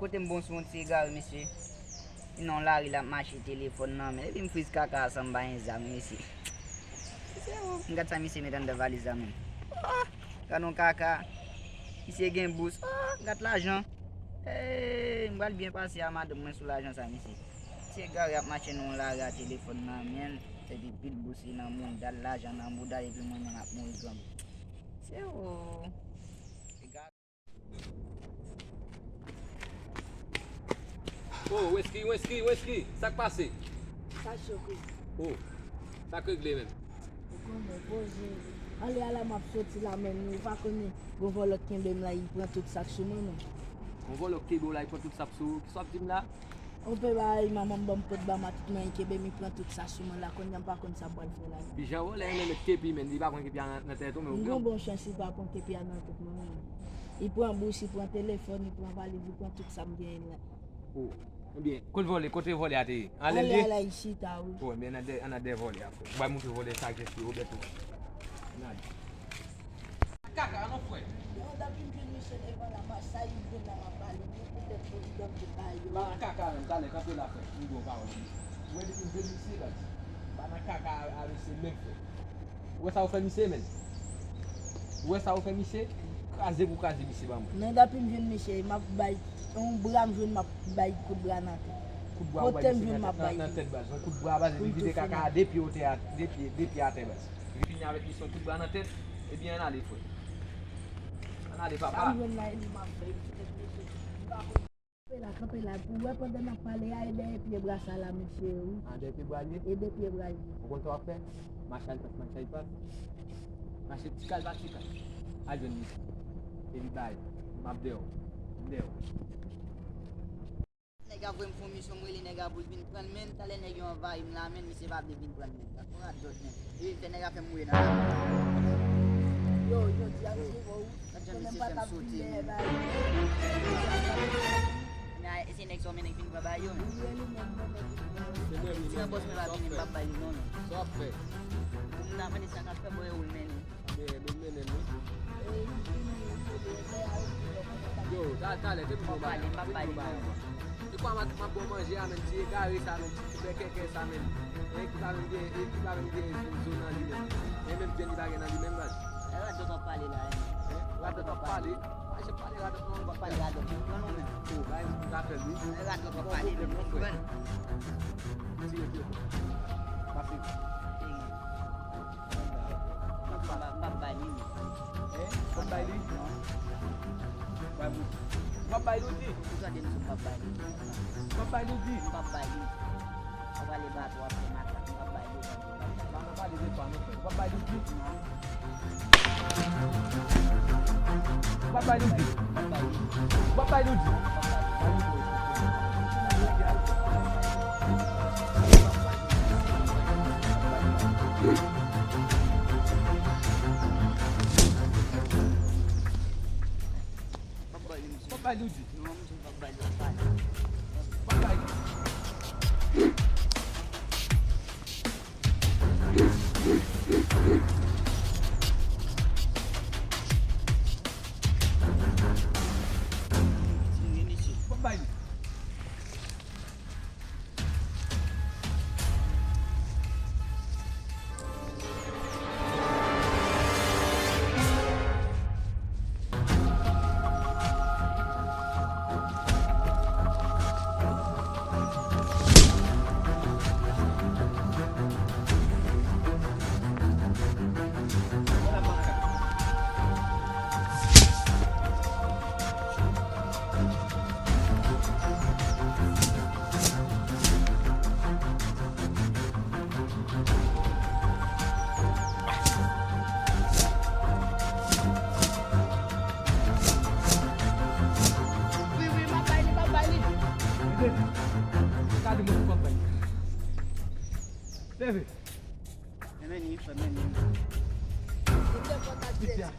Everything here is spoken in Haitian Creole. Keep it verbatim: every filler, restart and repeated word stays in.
Kote m bon sou yon ti egare, mesye. Nan yon lari l ap mache telefòn nan men. Epi m friz kaka a san m pa gen zam, mesye. Mesye, oh, m gad sa misye met anndan valiz la menm. Oh, gad yon kaka. Misye gen bous. Oh, gad lajan. Hey, m pral byen pase a madanm mwen sou lajan sa, mesye. Ti egare ap mache nan yon lari a telefòn nan men. Epi pil bous li nan mouda l, lajan nan mouda l, epi mwen menm ap mouri granmoun. Se ou. Oh, Wesky, Wesky, Wesky, sa k pase? Sa k choke? Oh, sa k regle menm? Ou konnen, poze. Anlè a la m ap soti la menm, ou pa konnen, gon vòlò k kenbe m la, li pran tout sa k sou mwen, non. Gon vòlò k kenbe w la, li pran tout sa k sou ou, kisa w ap di m la? Ou pe bay manman m ban m pot ba m a tout mwen, li kenbe m, li pran tout sa sou mwen la, kounye a m pa konn sa m pral fè la. Kijan vòlè renmen met kepi, men li pa pran kepi a nan, nan tèt ou, men ou pran. M gen bon chans, li pa pran kepi a nan tèt mwen, non. Li pran bous, li pran telefòn, li pran valiz, li pran tout sa m genyen la. Oh. Ebyen, kote vòlè, kote vòlè a te ye? Anlè l ye? Anlè a la, li chita, wi. Oh, ebyen, ann al dèyè, ann al dèyè vòlè a, frè. M pral montre vòlè sa k gen sou yo, bèt ou. Ann ale. Kaka, non, frè. Yo, depi m jwenn misye devan la, m a sa li jwenn la, m ap pale. Li poutèt prezidan m te bay yo. Pa nan kaka menm, talè, kanpe la, frè. M di w pawòl. Ou wè depi m jwenn misye, baz. Pa nan kaka a, a mesye menm, frè. Ou wè sa ou fè misye, menn? Ou wè sa ou fè misye? Kraze pou kraze misye ba mwen. Non, depi m jwenn misye, m ap bay yon bra, m jwenn m ap bay kout bra nan tèt. Kout bra ou bay misye nan tèt, nan, nan tèt, baz. Yon kout bra, baz, epi vide kaka a de pye atè, de pye, de pye atè, baz. Li fini avèk li, se yon kout bra nan tèt. Ebyen, ann ale, frè. Ann ale, papa. Sa m jwenn la, e li m ap fè, poutèt mesye. Kanpe la, kanpe la. Ou wè pandan n ap pale a, e dèyè pye bra sa la, mesye, wi. A, dèyè pye bra l ye? E de pye bra l ye. Ou konn sa w ap fè? Mache al pas, mache al pas. Mache ti kal pa ti kal. Al jwenn misye. Epi bay. M ap dèyè w. M dèyè w. Nèg la voye m fè yon misyon, m rele nèg la pou l vin pran l, men talè nèg yo anvayi m la, men misye pa vle vin pran l, men. Gad yon radòt, men. Li vin fè nèg la fè m mouri nan lari. Yo, jodi a, misye fò wi. Gad jan misye fè m sote, men. Konnen m pa t ap vin dèyè bagay. Men a, e se nèg sa w mennen k vin pran bagay yo, men. Wi, e li menm, non, men. Se mwen, wi, men. Si nan bòs mwen pa vini, m p ap bay li, non, men. Sa w ap fè? Pou m ta mande sa k ap fè, bon, e ou l mennen. Men, men, mennen, wi. Yo, ta, talè, te pou nou bagay. M p ap bay li, non. E kwa m ap, m ap bon manje a, men, ti egare sa, men, ti, ti bèkèkè sa, men. E ki pa menm gen, e ki pa menm gen zo, zo nan li menm. E menm vyann li pa gen nan li menm, baz. E radòt w ap pale la, e. E radòt w ap pale. Mache pale radòt non, w ap pale radòt non, non, men. O, bay m zafè l, wi. E radòt w ap pale, men, ou konprann. Tire pye w. Pase. M p ap, m p ap bay li, non. Hein? M p ap bay li? Non. Bay pou. M p ap bay li, ou di? Ou tande m di m p ap bay li. M p ap bay li, ou di? M p ap bay li. W ap ale bato, w ap fè makak, m p ap bay li, ou tande m p ap bay li. Pa nan pale de pa, non, frè. M p ap bay li, ou di? Non. M p ap bay li, ou di? M p ap bay li. M p ap bay li, ou di? M p ap bay li. M p ap bay li, misye. M p ap bay li, ou di? Non, misye, m p ap bay li, m p ap bay li. M p ap bay li. M p ap bay li. Wi, wi, m ap bay li, m ap bay li. Gade, gade mwen, m ap bay li. Leve. Mennen, frè, mennen. Piti a.